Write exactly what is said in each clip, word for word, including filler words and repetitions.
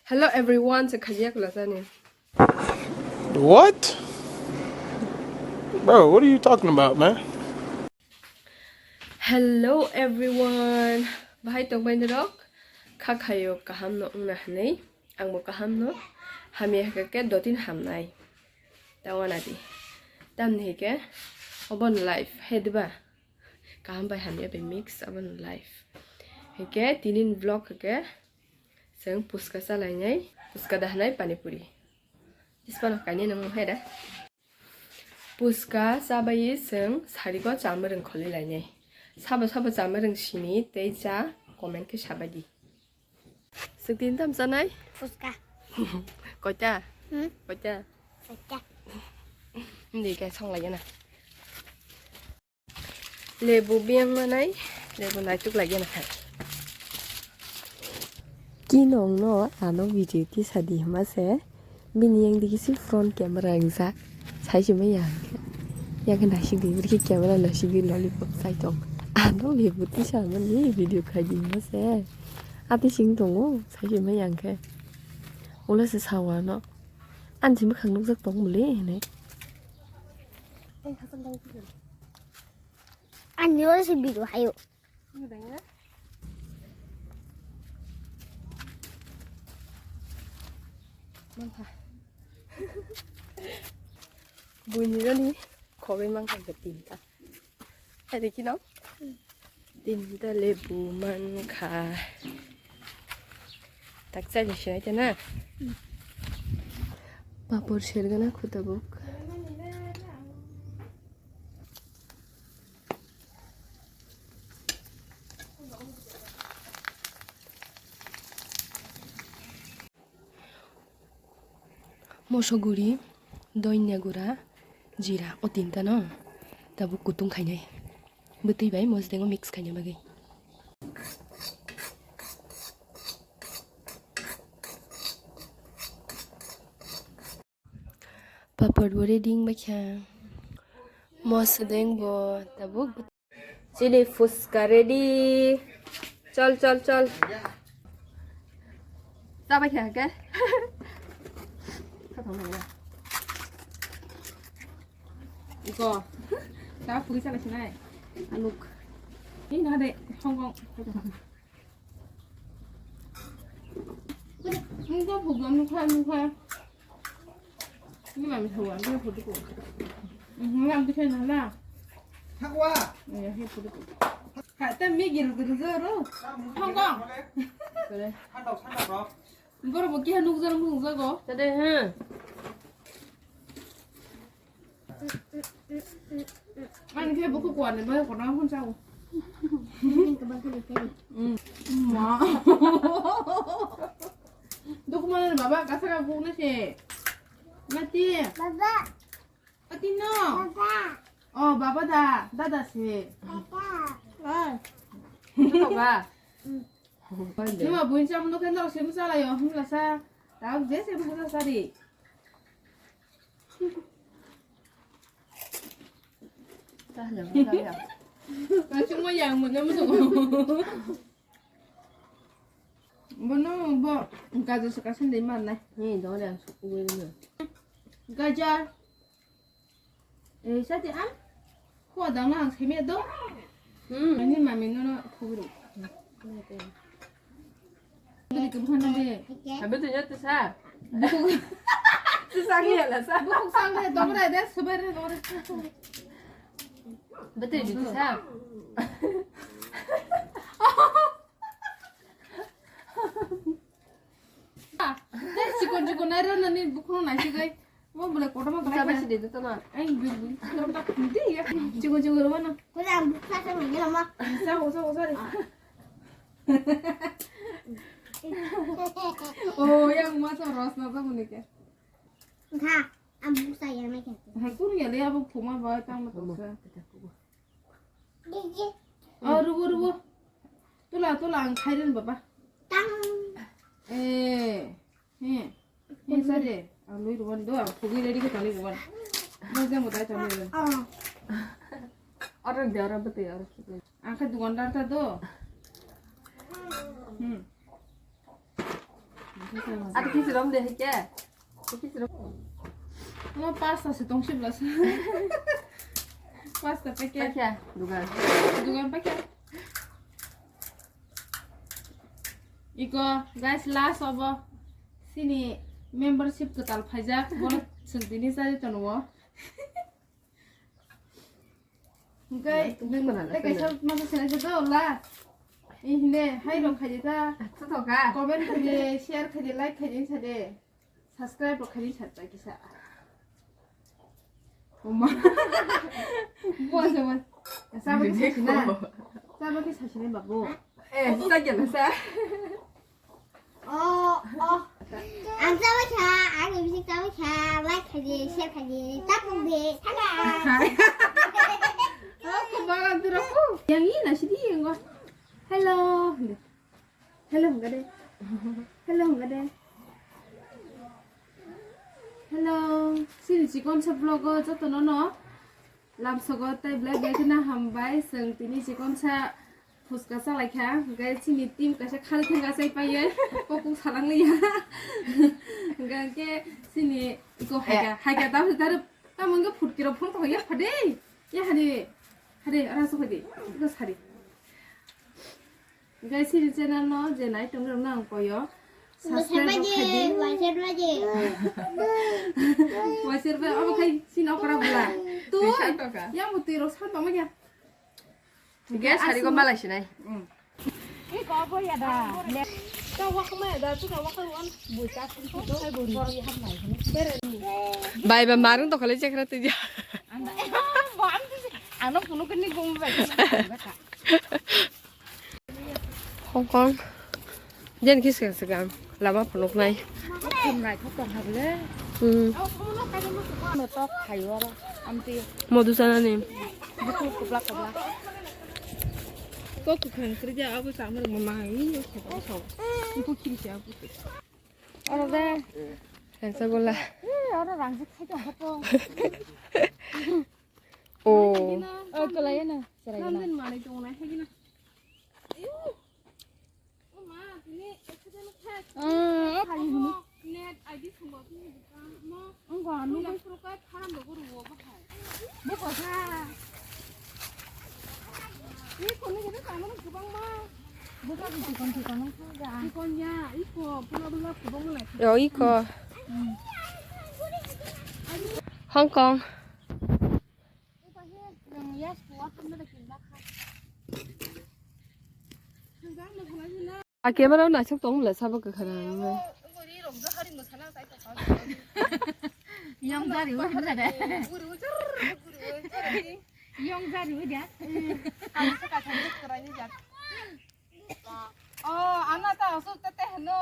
Hello everyone, se khajiya kula sani. What? Bro, what are you talking about, man? Hello everyone. Bahai tongbai norok? Kha khayo kaham no wngna hwnwi. Angbo kaham no. Hamya hwnkhe dotin hamnai. Tawana di. Tamni hwnkhe obo no life. He diba? Kaham bai hamya bai mix obo no life. Hwnkhe tinin vlog hwnkhe chwng puska chalainai, puska dahnai pani puri. Ispano kainwi nang he da. Puska chabai chwng sariko chamwrwng kholi lainai. Sabo sabo chamwrwng sini tei cha comment khe sabai di. Chwng tini tam chanai? Puska. Koita? Hmm? Koita? Koita. Hindi khe song laiya na. Lebu biyang manai, lebu naituk laiya na khai. Kinong no ano video tisa di hima se, bini yang digi si front camera ang sa, sai si maya ang khe. Yang khe naisik di, bini khe camera naisik di lollipop sai tong. Ano lebu tisa mani video khai di hima se. Ati sing tongo, sai si maya ang khe. Ulo se sawa no. An si mwkhang nukjak tong muli hene. Ani oro se biru hayo. Buini rani khogwi mangkha tinta. Hai de kino. Tinta lebu mankha. Tak chai ni sinai ta na. Papor sergana khutabuk. Moso guri, donya gura, jira, o tinta no tabuk kutung khainai. Bwtwi bai mosdeng o mix khaina bagwi. Papor bo ready wng baikha. Mosdeng bo tabuk. Chini fuska ready. Chol, chol, chol. Chabai kha ke? Iko. Ta puri chala sinai. Anuk. Ini ada Hong Kong. Nunggu program nunggu nunggu. Ini mami tahu ambil foto ko. Mhm, yang tu kena lah. Thakwa. Ya, ini foto ko. Kata mi gil gil zoro. Hong Kong. Boleh. Sandok sandok bro. Boro bo kiha nukjak nukjago. Tade ha. Ani khe buku kuani bai kono hon chao. Ma. Dukman baba kasara bukna se. Mati. Baba. Ati no. Baba. Oh, baba da, dada se. Baba. Baba. Nima buin cham no kendo sim sala yo hum la sa. Tau je se bhasa sari. Ang chuma yang mo nyam so. Bono bo gajar saka sende mar nai. Ni dong dang sukui ni. Gajar. Eh, sati am? Kho dang na ang semi do? Hmm. Ani mami no no khuguru. Beli ke bukan de. Habis tu nyata sa. Susah ni lah sa. Bukan sang de dong re de sebar de dong re. Betul itu sa. Chikon chikon nai rw nani bukhung nai sigai. Mo bole kotor ma. Sa basi de to na. Ai bil bil. Kotor ta khum de ya. Chikon chikon rw na. Ko ang bukha sa ma gela ma. Sa ho sa ho sa re. Oh, yang ma sa ros na sa mo ne ke. Kha, ang bukha yang na ke. Ha kun ya le abo phuma ba tang ma to sa. Oh, rubo, rubo. Tula, tula, ang khairen baba. Tang. Eh, eh. Ni sare, ang lui ruban do, ang phugi ready ke tali ruban. Mo jang mo dai tali ruban. Oh. Aro de, aro bete, aro. Ang khe dukandar ta do. Hmm. Ati kisi rom de hike. Kisi rom. Mo pasta se tong sibla sa. Pasta packet. Packet. Dugan. Dugan packet. Iko guys, last obo sini membership kwtal phaijak, bono chwng tini chari tono. Hingke tei kaisa masa sene se do la. Ihine hai rok khaidi ta. Comment khaidi, share khaidi, like khaidi sade. Subscribe rok khaidi sa ta kisa. Oma. Bo se bo. Sabo kisa sina. Sabo kisa sina babu. Eh, sa gana sa. Oh, oh. Ang tawa kha, ang bisik tawa kha, like khaidi, share khaidi, tapung de, thaga. Oh, kumbaran tu rapu. Yang ini nasi di yang gua. Hello. Hello, hingga de. Hello, hingga de. Hello. Sini chikon sa vlog o joto no no. Lamsogo tei belai belai kheno hambai, chwng tini chikonsa phuska chalaikha, hwnkhe chini team kaisa khari thangka chai paiye, kokung salang liya. Hwnkhe chini iko haika, haika tamo se taro, tamo wngkhe phutkirok phone tongya phade, ya hani, hade, ora so phade, iko sari. Guys, sini channel no je nai tong rok nang koyo. Subscribe rok khai di. Waisir bai, abo khai sini okra bula. Tu, yang butui rok san tong ya. Gas hari ko malai sinai. Bai ba marung to khale chekra tija. Ano puno kini gum bai. Hong Kong. Jen kis kis kam. Lama phunuk nai. Phunuk nai thok tong ha bole. Hmm. Ano tok khayo aro. Amti. Modu sana ni. Buku kubla kubla. Kok kukhang kerja aku sama rumah mahal ni. Aku kiri siapa? Oro de. Rangsa gola. Eh, oro rangsa khai tong kha to. Oh. Oh, kolai na. Serai na. Nandin mani tong na hegi na. Ayu. Oh ma, tini accident kha. Ah, apa ini? Net I D sumba tini bukan mo. Enggak, anu. Pura kai pharam do guru wo bahai. Buka sa. Ni kono gede kamu kubang ma. Buka di chikon chikon no kha ja. Chikon ya, iko pura pura kubang lai. Yo, iko. Hmm. Hong Kong. Yang ya, sekolah kan ada kinda kha. Yang kan ada lagi na. A camera o naisok tong le sabo kwkhwrang le. Yong jari wi de. Yong jari wi de. Ang se ka thani kwrai ni jak. Oh, ana ta asuk te te hno.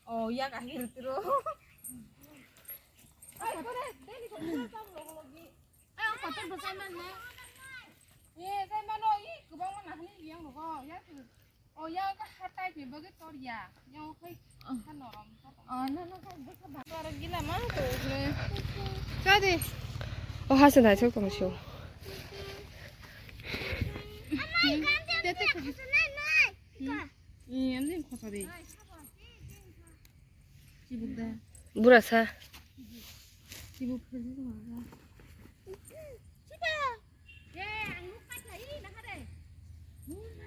Oh, ya ka hir tiro. Ai, kore, deni ko ta logi. Ang kotor bwsai man ne. Ye, sai mano, i kwbangma nahani yang rogo, ya tu. O, ya ka hatai ni bagwi tor ya. Yang khai ka norom. Oh, no, no, khai bwsa ba. Tor gila ma to ne. Chadi. O, hasan hai chok tong sio. Tete. Hmm. Ih, ani khosa de. Chibuk da. Burasa. Chibuk khaji ma.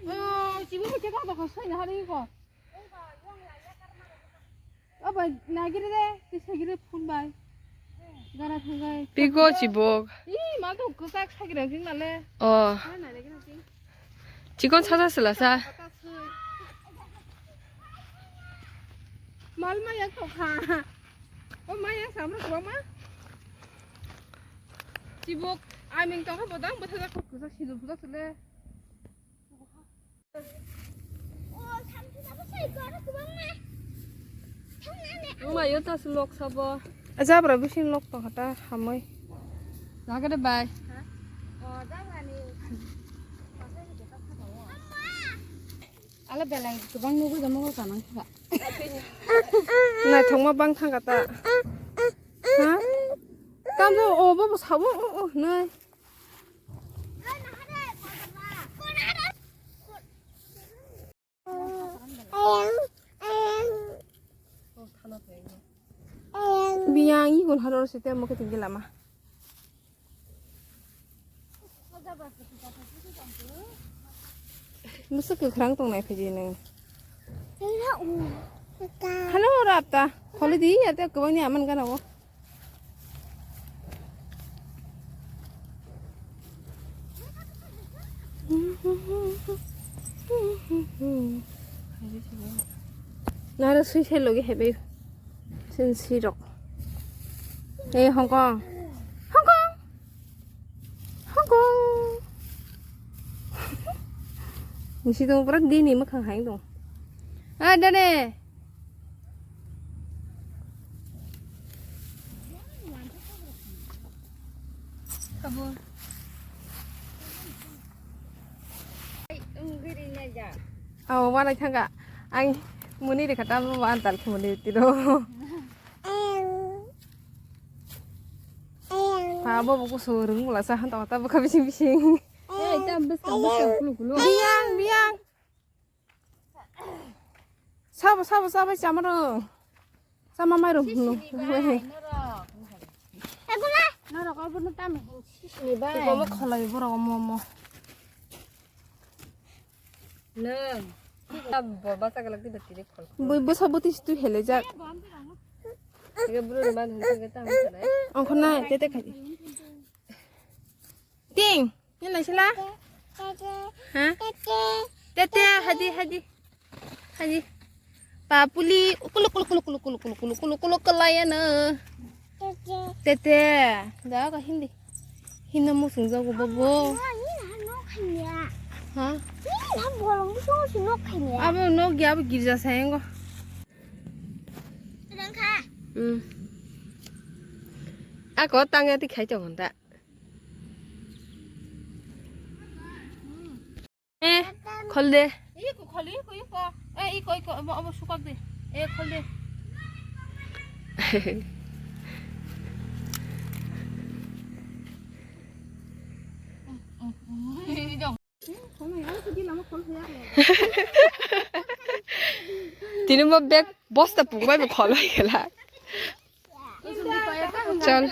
Oh, chibuk khaji ka ba khosoi na hari ko. Aba nagiri de, ti sagiri phun bai. Gara thangai. Piko chibok. Ih, ma to kwchak sagiri jing nale. Oh. Ma nagiri jing. Chikon sasa sela sa. Mal ma yak to kha. O ma yak samra ko ma. Chibok, aming to kha bodang botha ko kwchak sidu botha sele. Wngma yo ta se lok sabo. Jabra bising lok tong kha ta hamoi. Jaga de bai. Ala belai kwbang nugwi da mo kanang kha. Naithokma bang thang kha ta. Ha? Tambo o bo sabo o o nai. Biyang i gun haror site mo kiting lama. Musu kwkhwrang tongnai phidi nang. Hano ora apta. Kholi di ya te kwbang ni aman gana o. Nara sui se logi hebe. Sin sirok. Eh, Hong Kong. Hong Kong. Hong Kong. Nisi tong pura dini makhang hai tong. Ah, dane. Aw, wanai thangka. Ang muni rikha tamo antal khe muni tiro. Pa bo bo kusu rung mula sa han ta ta bukha bising bising. Eh, tam bwskang, bwskang, kulu, kulu. Biyang, biyang. Sabo, sabo, sabo, chama rung. Chama mai rung. Sisi ni bai, norok. Norok obo no tamo hin sisi ni bai. Omo kholai borok omo, omo. Nang. Bo basa galak di bati de khol. Bo, bo sabo tis tu hele jak. Ege bro man hin ke tam khalai. Ongkho na, tete khai. Ting, ni lai sila? Ha? Tete, hadi, hadi. Hadi. Papuli, kulu, kulu, kulu, kulu, kulu, kulu, kulu, kulu, kulu, kulu, kulu, ya na. Tete. Da ka hindi. Hino musung jago babo. Ha? Abo nok ya, abo girja sayango. Hmm. Ako tangya ti khai tongo da. Eh, khol de. Iko khol, iko, iko. Eh, iko, iko, obo, obo sukak de. Eh, khol de. Tini mo bag bosta pungbai bo khol bai khela. Chal.